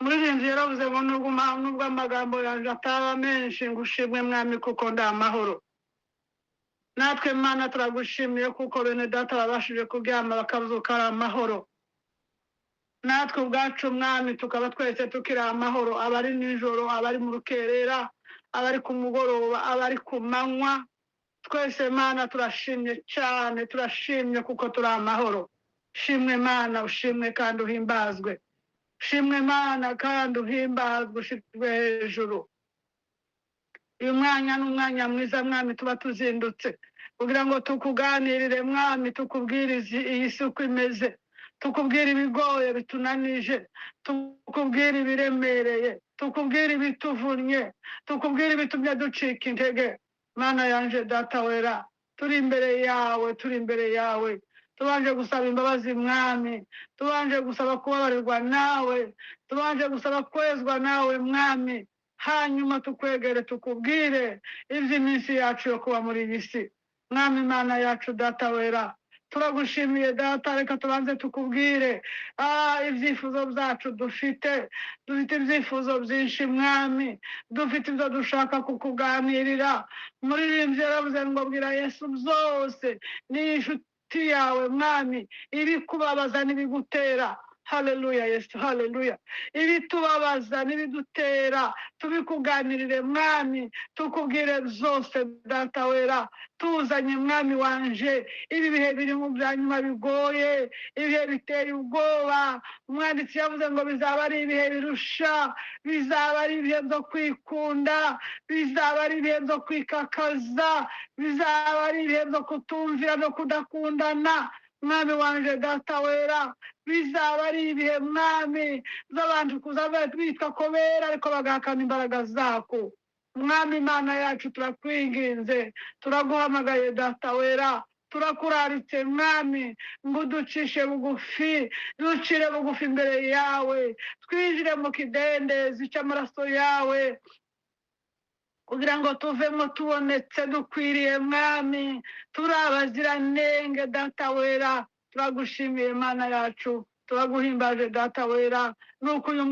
Umuririmbyi yaravuze ngo nubwo amagambo yanjye ataba menshi, ngo ushimwe Mwami kuko ndi amahoro. Natwe Mana turagushimiye kuko bene data babashije kuryama bakabyuka ari amahoro. Natwe ubwacu Mwami tukaba twese tukiri amahoro, abari nijoro, abari mu rukerera, abari ku mugoroba, abari ku manywa, twese Mana turashimye cyane, turashimye kuko turi amahoro. Shimwe Mana, ushimwe kandi uhimbazwe. Shimwe Mana kandi uhimbazwe, ushirwe hejuru. Uyu mwanya ni umwanya mwiza Mwami, tuba tuzindutse kugira ngo tukuganirire Mwami, tukubwirize iyi si uko imeze, tukubwire ibigoye bitunanije, tukubwire ibiremereye, tukubwire ibituvunnye, tukubwire ibitumye ducika intege. Mana yanje, Data wera, turi imbere yawe, turi imbere yawe, tubanje gusaba imbabazi Mwami, tubanje gusaba kubabarirwa nawe, tubanje gusaba kwezwa nawe Mwami, hanyuma tukwegere tukubwire iby'iminsi yacu yo kuba muri iyi si. Mwami Imana yacu, Data wera, turagushimiye Data. Reka tubanze tukubwire ibyifuzo byacu dufite. Dufite ibyifuzo byinshi Mwami, dufite ibyo dushaka kukuganirira. Muririmbyi yaravuze ngo bwira Yesu byose, ni inshuti yawe Mwami, ibikubabaza n'ibigutera. Haleluya Yesu, haleluya. Ibitubabaza n'ibidutera tubikuganirire Mwami, tukubwire byose Data wera. Tuzanye Mwami wanje ibi bihe biri mu bya nyuma bigoye, ibihe biteye ubwoba. Umwanditsi yavuze ngo bizaba ari ibihe birusha, bizaba ari ibihe byo kwikunda, bizaba ari ibihe byo kwikakaza, bizaba ari ibihe byo kutumvira no kudakundana. Mwami wanje, Data wera, bizaba ari ibihe Mwami z'abantu kuza bitwa ko bera ariko bagahakana imbaraga zako. Mwami Imana yacu, turakwinginze, turaguhamagaye Data wera, turakuraritse Mwami ngo uducishe bugufi, ducire bugufi imbere yawe, twinjire mu kidendezi cy'amaraso yawe kugira ngo tuvemo tubonetse dukwiriye Mwami, turi abaziranenge. Data wera, turagushimiye Mana yacu, turaguhimbaje Data wera. Nuko uyu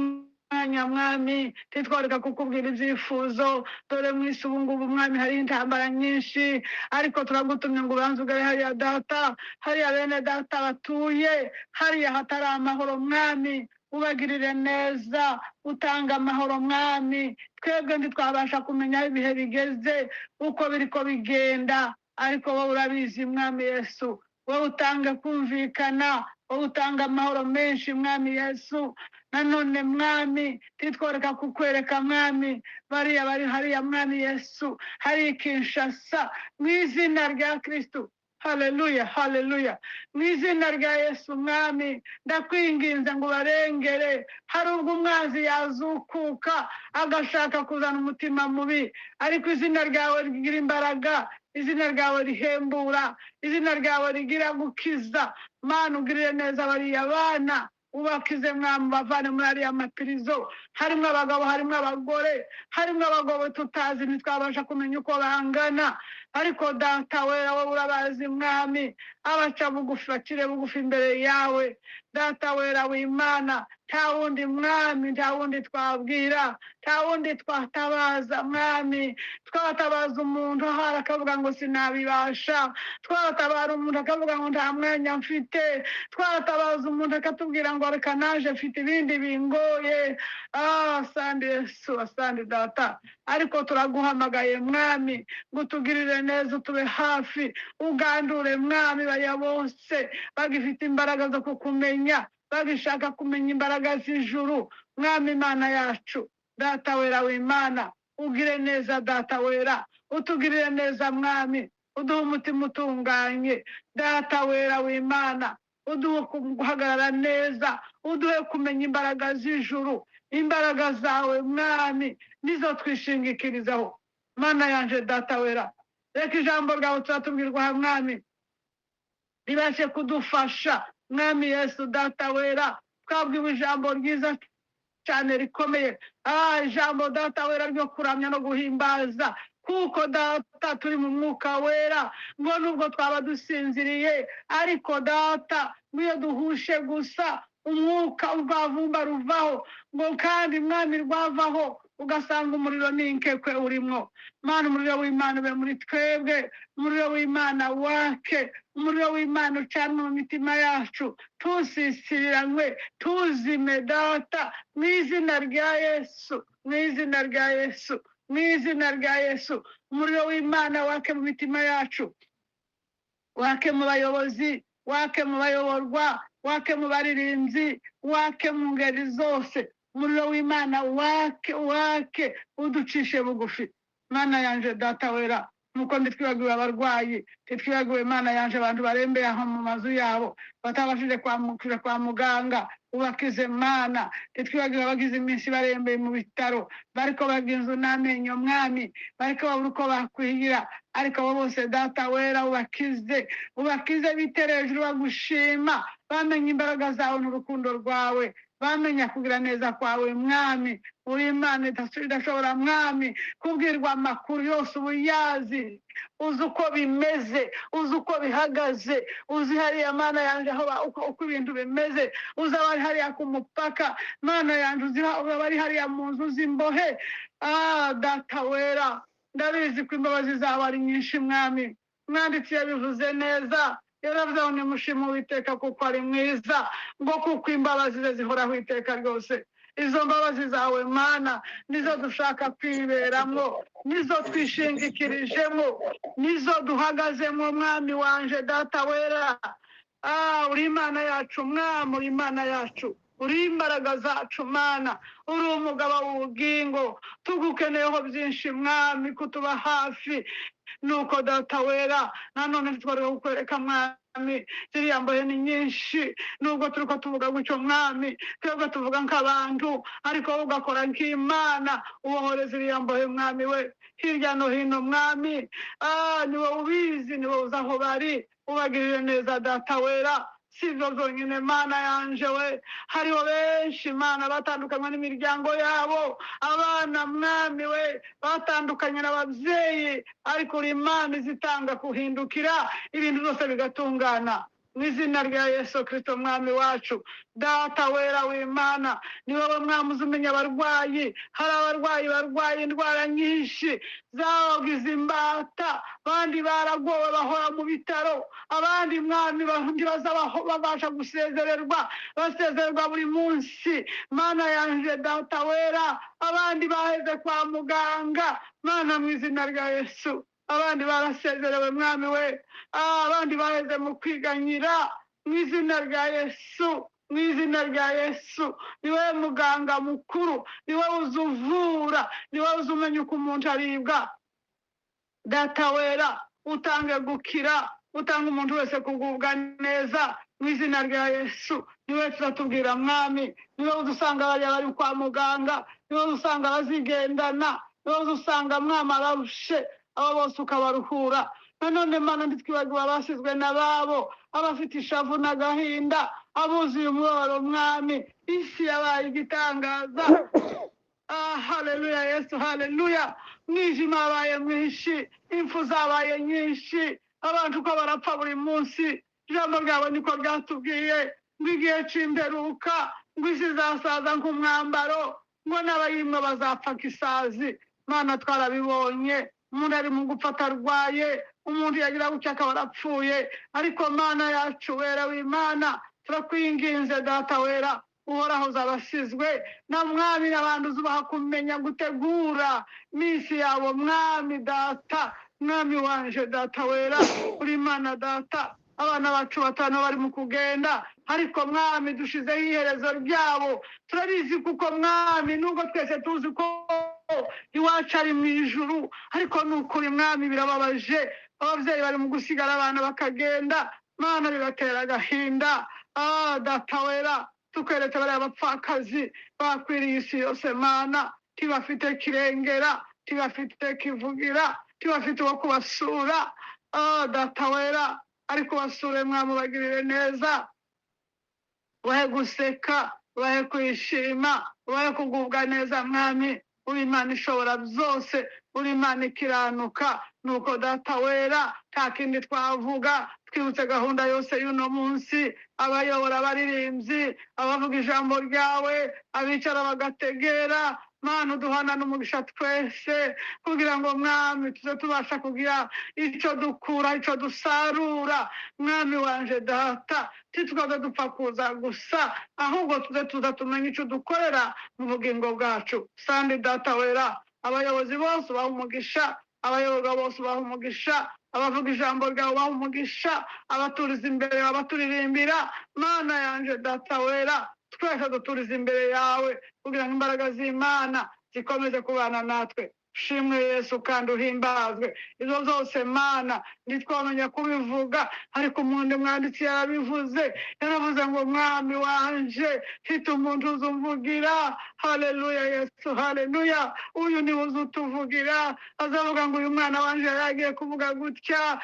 mwanya Mwami titwareka kukubwira ibyifuzo. Dore mu isi ubu ngubu Mwami hari intambara nyinshi, ariko turagutumye ngo ubanze ugere hariya Data, hariya bene data batuye, hariya hatari amahoro Mwami, ubagirire neza, utanga amahoro Mwami. Twebwe ntitwabasha kumenya aho ibihe bigeze, uko biriko bigenda, ariko wowe urabizi Mwami Yesu. Wowe utanga kumvikana, wowe utanga amahoro menshi Mwami Yesu. Nanone Mwami titworeka kukwereka Mwami bariya bari hariya Mwami Yesu, hari Kinshasa, mu izina rya Kristu. Haleluya, haleluya. Mu izina rya Yesu Mwami, ndakwinginze ngo ubarengere. Hari ubwo umwanzi yazukuka agashaka kuzana umutima mubi, ariko izina ryawe rigira imbaraga, izina ryawe rihembura, izina ryawe rigira gukiza. Mana, ugirire neza bariya bana, ubakize Mwami, bavane muri ariya mapirizo. Harimo abagabo, harimo abagore, harimo abagabo tutazi, ntitwabasha kumenya uko bangana, ariko Data wera, wowe urabazi Mwami. Abaca bugufi bacire bugufi imbere yawe Data wera w'Imana. Nta wundi Mwami, nta wundi twabwira, nta wundi twatabaza Mwami. Twatabaza umuntu ahari akavuga ngo sinabibasha, twatabara umuntu akavuga ngo nta mwanya mfite, twatabaza umuntu akatubwira ngo reka naje mfite ibindi bingoye. Asante Yesu, asante Data. Ariko turaguhamagaye Mwami ngo utugirire neza, utube hafi, ugandure Mwami bariya bose bagifite imbaraga zo kukumenya, bagishaka kumenya imbaraga z'ijuru. Mwami Imana yacu, Data wera w'Imana, ugire neza Data wera, utugirire neza Mwami, uduhe umutima utunganye Data wera w'Imana, uduhe guhagarara neza, uduhe kumenya imbaraga z'ijuru. Imbaraga zawe Mwami nizo twishingikirizaho. Mana yanje, Data wera, reka ijambo ryawe turatubwirwa Mwami ribashe kudufasha. Mwami Yesu, Data wera, twabwiwe ijambo ryiza cyane rikomeye, ijambo Data wera ryo kuramya no guhimbaza. Kuko Data turi mu mwuka wera, ngo nubwo twaba dusinziriye, ariko Data iyo duhushe gusa umwuka urwavumba ruvaho, ngo kandi Mwami rwavaho ugasanga umuriro n'inkekwe urimo. Mana, umuriro w'Imana ube muri twebwe, umuriro w'Imana wake, umuriro w'Imana ucanwe mu mitima yacu, tusisiranywe, tuzime Data, mu izina rya Yesu, mu izina rya Yesu, mu izina rya Yesu. Umuriro w'Imana wake mu mitima yacu, wake mu bayobozi, wake mu bayoborwa, wake mu baririmbyi, wake mu ngeri zose. Umuriro w'Imana wake, wake, uducishe bugufi. Mana yanje Data wera, nuko ntitwibagiwe abarwayi, ntitwibagiwe Mana yanje abantu barembeye aho mu mazu yabo, batabashije kuja kwa muganga, ubakize Mana. Ntitwibagiwe abagize iminsi barembeye mu bitaro, bariko barya inzu n'amenyo Mwami, bariko babura uko bakwigira, ariko abo bose Data wera ubakize, ubakize bitere hejuru bagushima, bamenye imbaraga zawe n'urukundo rwawe, bamenya kugira neza kwawe Mwami. Uri Imana idashobora Mwami kubwirwa amakuru yose, ubuyazi uzi uko bimeze, uzi uko bihagaze, uzi hariya Mana yanje aho uko ibintu bimeze, uzi abari hariya ku mupaka Mana yanje, uzi abari hariya mu nzu z'imbohe. Data wera, ndabizi ko imbabazi zawe ari nyinshi Mwami. Mwanditsi yabivuze neza, yaravuze ngo nimushime Uwiteka kuko ari mwiza, ngo kuko imbabazi ze zihoraho iteka ryose. Izo mbabazi zawe Mana nizo dushaka kwiberamo, nizo twishingikirijemo, nizo duhagazemo Mwami wanje Data wera. Uri Imana yacu Mwami, uri Imana yacu, uri imbaraga zacu Mana, uri umugabo w'ubugingo, tugukeneyeho byinshi Mwami, kutuba hafi. Nuko Data wera, nanone ntitwari kukwereka Mwami, ziriya mbohe ni nyinshi, nubwo turiko tuvuga gutyo Mwami, twebwe tuvuga nk'abantu, ariko wowe ugakora nk'Imana, ubohore ziriya mbohe Mwami we, hirya no hino Mwami. Ni wowe ubizi, ni wowe uzi aho bari, ubagirire neza Data wera. Si ibyo byonyine Mana yanje we, hariho benshi Mana batandukanywe n'imiryango yabo, abana Mwami we batandukanye n'ababyeyi, ariko uri Imana izitanga kuhindukira ibintu byose bigatungana. Mu izina rya Yesu Kristo Mwami wacu. Data wera w'Imana, ni wowe Mwami uzi umenya abarwayi. Hari abarwayi barwaye indwara nyinshi zabagize imbata, abandi baragowe bahora mu bitaro, abandi Mwami babasha gusezererwa, basezererwa buri munsi Mana yanje Data wera, abandi baheze kwa muganga Mana mu izina rya Yesu, abandi barasezerewe Mwami we, abandi baheze mu kwiganyira mu izina rya Yesu, mu izina rya Yesu. Ni wowe muganga mukuru, ni wowe uzuvura, ni wowe uzumenya uko umuntu aribwa. Data wera, utange gukira, utange umuntu wese kugubwa neza mu izina rya Yesu. Ni wowe tuzatubwira Mwami, ni wowe uzusanga bariya bari kwa muganga, ni wowe uzusanga bazigendana, ni wowe uzusanga Mwami ararushe, abo bose ukabaruhura. Nanone Mana ntitwibagiwe abasizwe n'ababo, abafite ishavu n'agahinda, abuzuye umubabaro Mwami. Isi yabaye igitangaza. Haleluya Yesu, haleluya. Mwijima wabaye mwinshi, impfu zabaye nyinshi, abantu uko barapfa buri munsi. Ijambo ryawe niko ryatubwiye ngo igihe c'imperuka ngo isi izasaza nk'umwambaro, ngo n'abayimwe bazapfa nk'isazi. Mana twarabibonye, umuntu ari mu gupfa atarwaye, umuntu yagira gutya akaba arapfuye. Ariko Mana yacu wera w'Imana, turakwinginze Data wera, uhoraho uzabasizwe na Mwami n'abantu uzubaha kumenya gutegura minsi yabo Mwami Data, Mwami wanje Data wera, uri Imana Data. Abana bacu batanu bari mu kugenda, ariko Mwami dushizeho iherezo ryabo. Turabizi kuko Mwami, nubwo twese tuzi ko iwacu ari mu ijuru, ariko ni ukuri Mwami birababaje, ababyeyi bari mu gusigara abana bakagenda, Mana bibatera agahinda. Data wera, tukweretse bariya bapfakazi bakwiriye isi yose Mana, ntibafite kirengera, ntibafite kivugira, ntibafite uwo kubasura. Data wera, ariko basure Mwami, ubagirire neza, bahe guseka, bahe kwishima, bahe kugubwa neza Mwami. Uri Imana ishobora byose, uri Imana ikiranuka. Nuko Data wera, nta kindi twavuga. Twibutse gahunda yose y'uno munsi, abayobora abaririmbyi, abavuga ijambo ryawe, abicara bagategera. Mana, uduhana n'umugisha twese, kugira ngo, Mwami, tuze tubasha kugira icyo dukura, icyo dusarura. Mwami wanje Data, ntitukaze dupfa kuza gusa, ahubwo tuze tuza tumenye icyo dukorera mu bugingo bwacu. Sandi Data wera, abayobozi bose ubaha umugisha, abayoborwa bose ubaha umugisha, abavuga ijambo ryawe ubaha umugisha, abaturiza imbere, abaturirimbira. Mana yanje Data wera, twese duturiza imbere yawe, kugira ngo imbaraga z'Imana zikomeze kubana natwe. Ushimwe Yesu kandi uhimbazwe. Izo zose, Mana, ntitwamenya kubivuga, ariko umuntu mwanditsi yarabivuze. Yaravuze ngo: "Mwami wanje, mfite umuntu uzumvugira." Haleluya Yesu, haleluya! Uyu niwe uzutuvugira, azavuga ngo: "Uyu mwana wanje yari agiye kuvuga gutya,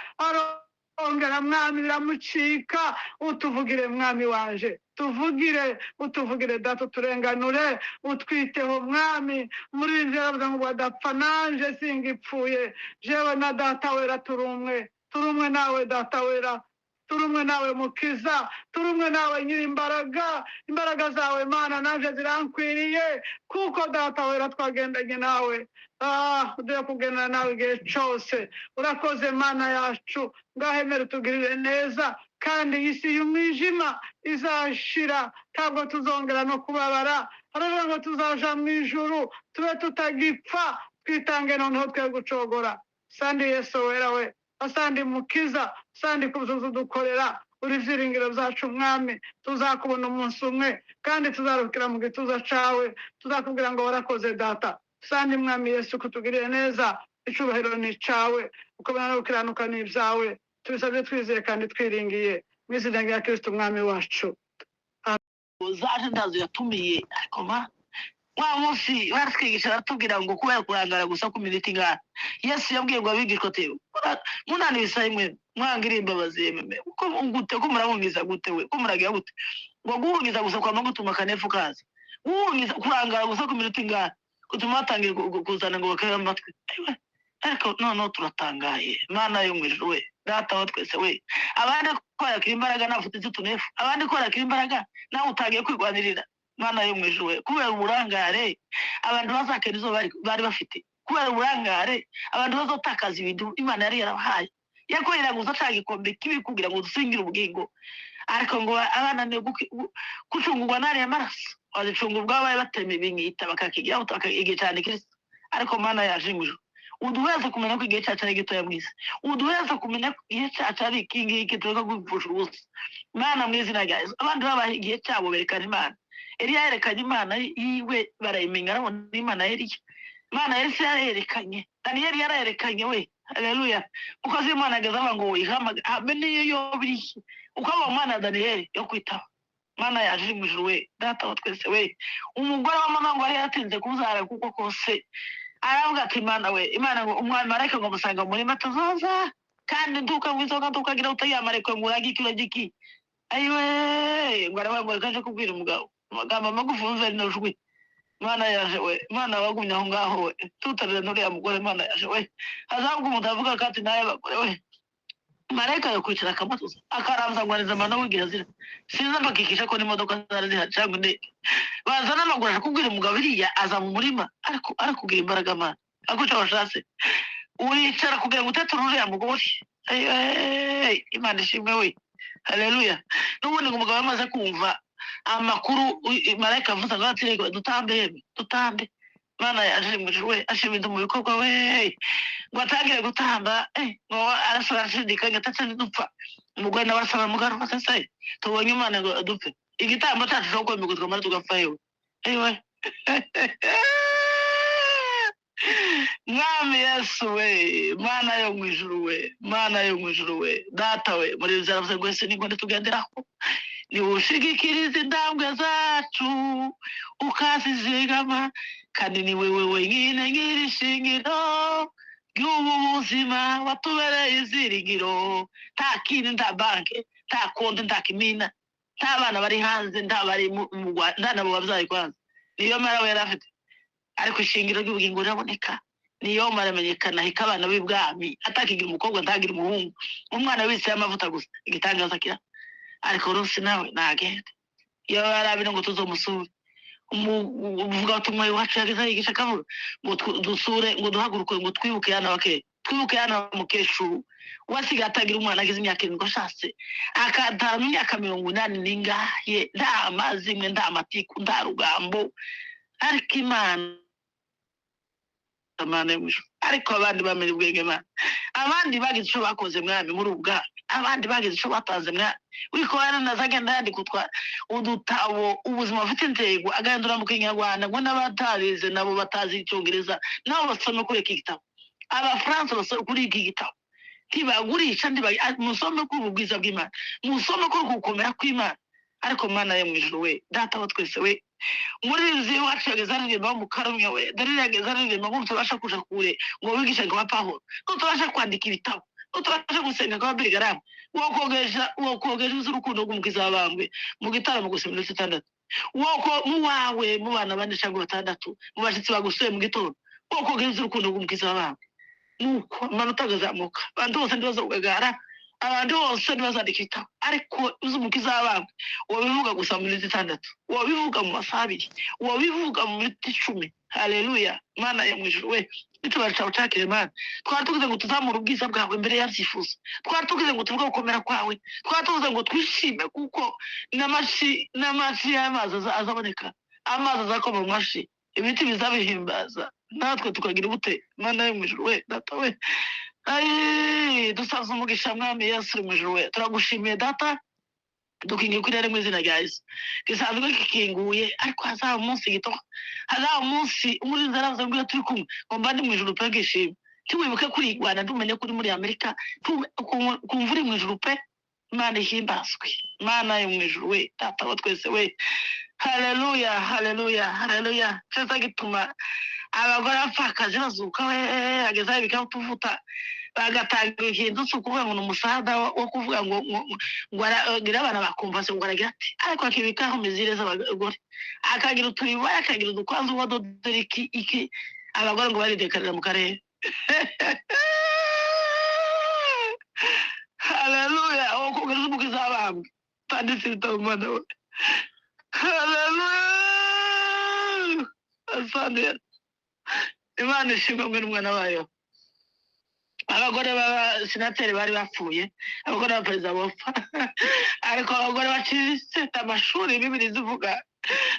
arongera, Mwami, biramucika." Utuvugire, Mwami wanje, tuvugire, utuvugire Data, uturenganure, utwiteho Mwami. Muri ibyo yaravuze ngo: "Badapfa nanje singipfuye. Jewe na Data wera turi umwe, turi umwe nawe Data wera, turi umwe nawe Mukiza, turi umwe nawe Nyirimbaraga. Imbaraga zawe, Mana, nanje zirankwiriye, kuko Data wera twagendanye nawe. Uduhe kugendana nawe igihe cyose. Urakoze Mana yacu. Ngahemere utugirire neza, kandi iyi si y'umwijima izashira. Ntabwo tuzongera no kubabara. Haravuga ngo tuzaja mu ijuru tube tutagipfa. Twitange noneho, twe gucogora. Sandi Yesu wera we, asandi Mukiza, sandi kuzuza udukorera. Uri ibyiringiro byacu, Mwami. Tuzakubona umunsi umwe, kandi tuzarukira mu gituza cawe, tuzakubwira ngo: "Warakoze Data." Sandi Mwami Yesu kutugirire neza. Icubahiro ni icawe, ukomera no gukiranuka ni ibyawe. Tubisabye twizeye kandi twiringiye, mu izina rya Kristo Umwami wacu. Zaje ntazo yatumiye, ariko ma wa munsi baratwigisha, baratubwira ngo kubera kurangara gusa ku minota ingana, Yesu yabwiye ngo abigishwa ati: "Munani ibisaha imwe mwanga imbabazi yememe uko gute, ko murahungiza gute we, ko muragira gute?" Ngo guhungiza gusa kwama gutuma akanefu kaza. Guhungiza, kurangara gusa ku minota ingana gutuma batangiye kuzana ngo bakebe amatwi. Aiwe, ariko noneho turatangaye. Mana yo mu ijuru we, Data wa twese we, abandi kwarakira imbaraga nawe ufite utunefu, abandi kwarakira imbaraga nawe utangiye kwirwanirira. Mana yo mu ijuru we, kubera uburangare abantu bazakena izo bari bafite, kubera uburangare abantu bazotakaza ibintu Imana yari yarabahaye. Yakorera gusa ca gikombe kibi kugira ngo dusingire ubugingo, ariko ngo abananiwe gucungurwa n'ariya maraso, bazicunga ubwabo, bari batema ibinyita bakakigira igihe cyane Kristo. Ariko Mana yaje mu ijuru, uduheze kumenya ko igihe cyacu ari gitoya mu isi, uduheze kumenya ko igihe cyacu ari iki ngiki, tureka gupfusha ubusa. Mana, mu izina rya Yesu, abandi babaha igihe cyabo berekana Imana. Eliya yerekanye Imana yiwe, barayimenya, arabona Imana ya Eliya. Imana ya Yesu yarayerekanye, Daniyeli yarayerekanye we, haleluya. Umukozi w'Imana ageze avuga ngo ihamagara habe niyo yoba irihe, uko aba Mana ya Daniyeli yo kwitaba. Mana yaje iri mu ijuru we, Data wa twese we, umugore w'amana ngo yari yaratinze kubyara, kuko kose aravuga ati: "Imana we, Imana." Ngo umwami marayika ngo musanga muri matazoza, kandi ntuka ngo inzoga ntukagira utayamareko ngo urage iki, urage iki. Ayiwe, ngo aravuga ngo reka nje kubwira umugabo amagambo magufi, wumve rino jwi. Mana yaje we, Mana wagumye aho ngaho we, tutarira n'uriya mugore. Mana yaje we, hazabwo umuntu avuga ko ati nawe bagore we, marayika yakwicara akamatuza akaranza ngo ariza amano w'igihe azira sinzi, bakikisha ko n'imodoka zari zihari cyangwa indege, baza n'amaguru aje kubwira umugabo iriya aza mu murima, ariko arakubwira imbaraga. Mana akuca washatse uricara kugira ngo uteture uriya mugore. Ayiwe, Imana ishimwe we, haleluya. N'ubundi ngo umugabo yamaze kumva amakuru marayika avuze ngo ati: "Reka dutambe yemwe, dutambe." Mana yaje mu ijuru we, ashima ibintu mu bikorwa we, ngo atangire gutamba, ngo arasaba, arashidikanya atetse dupfa. Umugore nawe arasaba mugaruka se, tubonye Imana ngo dupfe, igitambo cyacu cyo kwemerwa twamara tugapfa. Yewe ewe, Mwami Yesu we, Mana yo mu ijuru we, Mana yo mu ijuru we, Data we, muri yaravuze ngo ese niko tugenderaho, niwushigikiriza intambwe zacu ukazizigama, kandi ni wewe wenyine nyirishingiro ry'ubu buzima, watubereye izirigiro. Nta kindi, nta banki, nta konti, nta kimina, nta bana bari hanze, nta bari mu Rwanda, nta nabo babyaye kwanza. Niyo mara we yari afite. Ariko ishingiro ry'ubugingo riraboneka, niyo maramenyekana hika abana b'ibwami, atakigira umukobwa ntagira umuhungu, umwana wese y'amavuta gusa, igitangaza kira. Ariko Rusi nawe nagende, iyo yarabino ngo tuzomusure, uvuga ubutumwa iwacu yageze yigisha akavuga ngo dusure, ngo duhaguruke, ngo twibuke yana bake, twibuke yana mukecuru wasigaye atagira umwana, ageze imyaka 7 ashatse, akatara mu myaka 80 n'ingahe, nta mazi imwe, nta matiku, nta rugambo. Ariko Imana, Imana yo mu ijuru. Ariko abandi bamenye ubwenge Imana, abandi bagize icyo bakoze mwami muri ubu bwami, abandi bagize icyo batanze mwami. Wiko naza agenda yandika udutabo, ubuzima bufite intego, agahindura mu Kinyarwanda ngo n'abatarize nabo batazi Icyongereza nabo basome kuri iki gitabo, Abafaransa basome kuri iki gitabo. Ntibagurisha, musome kuri ubu bwiza bw'Imana, musome kuri uku gukomera kw'Imana. Ariko Mana yo mu ijuru we, Data wa twese we, muri izi iwacu yageze aririmba mu karumya we, dore yageze aririmba ngo tubasha kuja kure, ngo wigishe nka Pawulo, ngo tubashe kwandika ibitabo, ngo tubashe gusenga nka Billy Graham, wokogesha uzi urukundo rw'Umukiza wabambwe mu gitaramo gusa iminota 6, woko mu wawe mu bana 4 cyangwa 6 mu bashitsi bagusuye mu gitondo, wokogesha urukundo rw'Umukiza wabambwe. Nuko amanota agazamuka, abantu bose ntibazogagara, abantu bose ntibazandika ibitabo, ariko uzi Umukiza wabambwe wabivuga gusa mu minota 6, wabivuga mu masaha 2, wabivuga mu minota 10. Haleluya, Mana yo mu ijuru we, nitubara cyawe cakire Mana. Twari tugize ngo tuzamure ubwiza bwawe imbere y'abyifuza, twari tugize ngo tuvuge gukomera kwawe, twari tugize ngo twishime kuko n'amashi y'amazi azaboneka, amazi azakoma mu mashi, ibiti bizabihimbaza, natwe tukagira ubute. Mana yo mu ijuru we, Data we, ai dusaza umugisha mwami Yesu uri mu ijuru we, turagushimiye Data. Dukingiye kuri mu izina rya Yesu, gisanzwe gikinguye, ariko hazaba umunsi gito, hazaba umunsi umurinzi aravuze ngo iyo turi kumwe ngo mba ndi mu ijuru pe, ngishimye. Ntiwibuke kuri Rwanda, ntumenye kuri muri Amerika, kumva uri mu ijuru pe. Imana ihimbazwe, Imana yo mu ijuru we, Data wa twese we. Haleluya, haleluya, haleluya. Cyo gituma abagore bapfakaje bazuka we, ageza bikavuta bagatanga ikintu cyo kuvuga ngo ni umusada wo kuvuga ngo ngo aragira abana bakumva se ngo aragira ati, ariko akibikaho mizire z'abagore, akagira utuyibaya, akagira udukwanzu wadodera iki iki, abagore ngo baridekarira mu karere. Haleluya, aho kugeza umukiza wabambwe tanditse ibitabo Mana we. Haleluya, asante Imana ishimwe mwe n'umwana wayo. Abagore b'abasenateri bari bapfuye, abagore ba perezida bopfa, ariko abagore baciriritse amashuri bibiri zivuga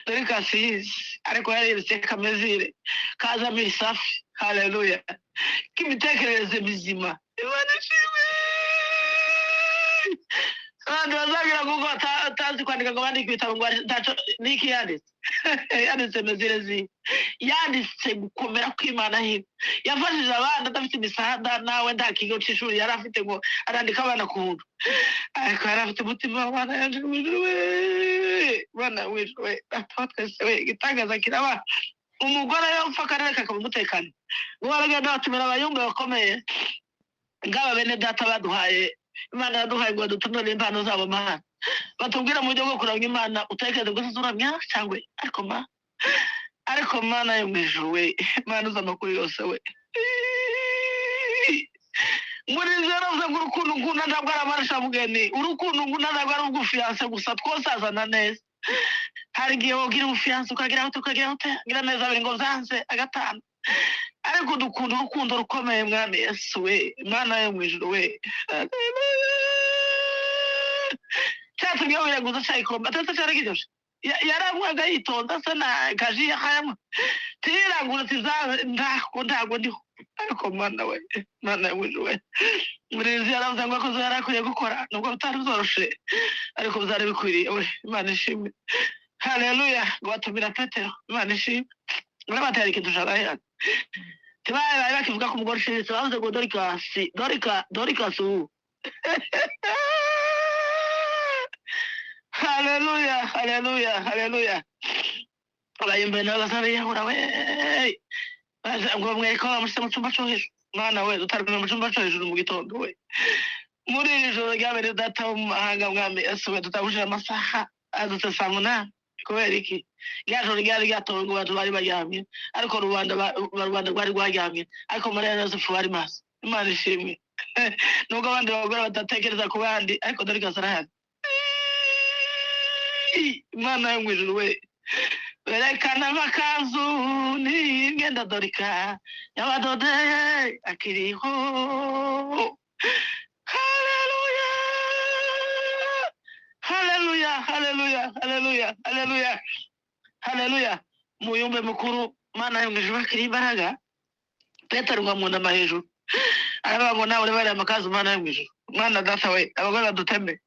dore kasiyizi, ariko yareretse kamezire kazamo isafi. Haleluya, k'imitekerereze mizima. Imana ishimwe. Abantu bazagira kuko batazi kwandika ngo bandike ibitabo ngo ntaco niki yanditse. Yanditse mezire zi, yanditse gukomera kw'Imana hino, yafashije abana adafite imisada, nawe nta kigo c'ishuri yari afite ngo arandika abana ku buntu, ariko yari afite umutima w'abana yaje mu ijuru we. Bana mu ijuru we, Data wa twese we, igitangaza kiraba. Umugore yopfa akarere kakaba umutekano, ngo baragenda batumira abayumbe bakomeye ngaba bene Data baduhaye Imana yaduhaye ngo dutunure impano zabo Mana, batubwira mu buryo bwo kuramya Imana, utekereze ngo uzuramya cyangwa ariko ma, ariko Mana yo mu ijuru we, Mana uzi amakuru yose we. Muri zero ngo urukundo ngunda ntabwo ari amarushamugeni, urukundo ngunda ntabwo ari ubw'ubufiyanse gusa, twosazana neza. Hari igihe wogira ubufiyanse ukagira aho ukagira aho utagira neza abiri ngo byanze agatanu, ariko dukunda urukundo rukomeye mwami Yesu we, Mana yo mu ijuru we. Cyatumye wiraguza cyayikomba atetse cyaragiryoshe, yaranywaga yitonda asa na kaji yakayanywa, tirangura ati ntabwo ntabwo ndiho. Ariko Mana we, Mana yo mu ijuru we, Murinzi yaravuze ngo akoze yari akwiye gukora nubwo bitari byoroshe, ariko byari bikwiriye we. Imana ishimwe, haleluya. Ngo batumira Petero, Imana ishimwe, barabatera ikintu cyabahera. Tibaye bari bakivuga ku mugore ushiritse, bavuze ngo Dorikasi, Dorika, Dorikasi ubu. Haleluya, haleluya, haleluya. Abayumbe nabo bazabiyahura we, ngo mwereke ko bamushyize mu cyumba cyo hejuru. Mwana we, dutaramiye mu cyumba cyo hejuru mu gitondo we, muri iri joro ryabereye Data wo mu mahanga mwami Yesu we, tutabujije amasaha adutse saa 8. Kubera iki? Rya joro ryari ryatowe ngo abantu bari baryamye, ariko rubanda rubanda rwari rwaryamye, ariko Mariya na Yosefu bari maso. Imana ishimwe. Nubwo abandi bagore badatekereza ku bandi, ariko Dorikasi arahari. Imana yo mu ijuru we, berekana amakanzu n'imyenda Dorika y'abadodeye akiriho. Haleluya, haleluya, haleluya, haleluya, haleluya, haleluya. Muyumbe mukuru, Mana yo mu ijuru, akiri imbaraga. Petero ngo amwunama hejuru, aravuga ngo nawe bariya amakanzu. Mana yo mu ijuru, Mana data we, abagore baduteme,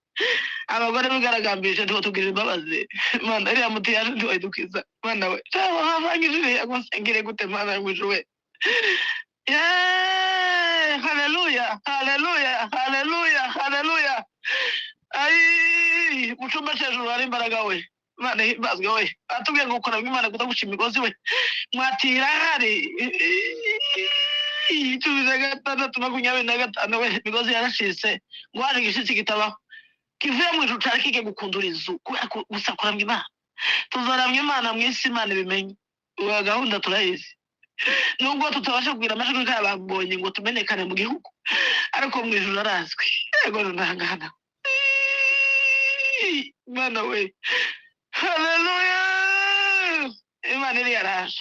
abagore bigaragambije, ntibatugirira imbabazi. Mana, iriya muti yaje ntiwayidukiza. Mana we, cyangwa bavangije iriya ngo nsengere gute? Mana yo mu ijuru we. Yeee, haleluya, haleluya, haleluya, haleluya. Ayi, mu cyumba cyo hejuru hari imbaraga we. Imana ihimbazwe we. Atubwiye ngo gukora Imana kudaguca imigozi we, mwatira hari 16:25 we. Imigozi yaracitse ngo hari igishitsi kitabaho kivuye mu ijuru cari kigiye gukundura inzu kubera gusa kuramya Imana. Tuzaramya Imana mu isi, Imana ibimenye. Ubu gahunda turayizi, nubwo tutabasha kugira amajwi nk'ayabambonye ngo tumenyekane mu gihugu, ariko mu ijuru arazwi. Yego, ntangana Imana we. Haleluya. Imana iri yaraje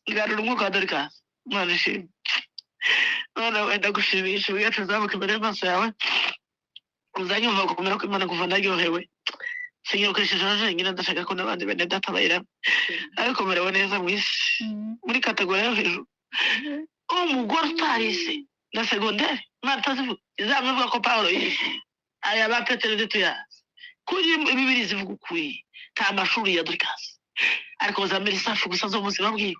igarura umwuka wa Dorikasi. Imana ishimwe. None wenda gushimisha ubwacu uzamuka imbere y'amaso yawe, uzanyumva gukomera kw'Imana. Kuva ndaryohewe, sinyokoresheje jenyine, ndashaka ko n'abandi bene data bayiramo, ariko merewe neza mu isi muri catégorie yo hejuru. Umugore utarize na segonderi, Imana itazivuga izamuvuga ko Pawulo yize, aya ba Petero ntituyazi. Kuri Bibiri zivuga ukuri, nta mashuri ya Dorikasi, ariko za message gusa zo mu buzima bwiwe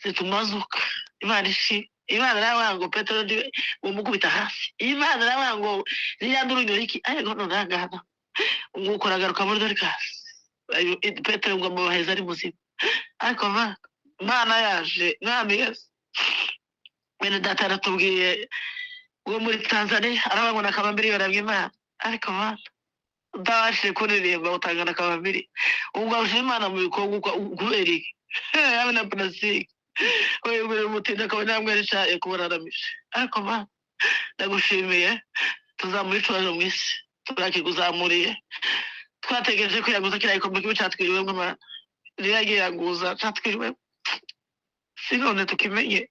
zituma azuka. Imana ishimwe. Imana nawe ngo Petero ndiwe umukubita hasi, Imana nawe ngo ziriya nduru iki, ariko none ahangana umwuka uragaruka muri Dorikasi. Petero ngo amubaheza ari muzima. Ariko Mana yaje, Mwami Yesu, bene data yaratubwiye uwo muri Tanzania, aravuga ngo nakabambiri yoramye Imana. Ariko Mana, utabashije kuririmba utanga na kabambiri, ubwo awushyira Imana mu bikorwa kubera iki? Yabe na plastique wegurira umutindi akaba yamweresha kubona aramije. Ariko Mana, ndagushimiye. Tuzamura icubahiro mu isi, turakiguzamuriye. Twategereje kwiyaguza kiriya gikombe kibi catwiriwemo. Mana, riragiyaguza catwiriwemo, si none tukimenye,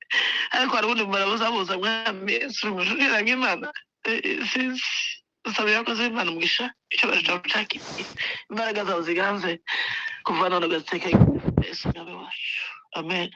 ariko hari ubundi mumaro buzabuza. Mwami Yesu, uriramye Imana. Sinzi, usaba yakoze Imana umugisha, icyubahiro cyawe cakiriye, imbaraga zawe ziganze kuva none ugateka. Yesu Mwami wacu, amen.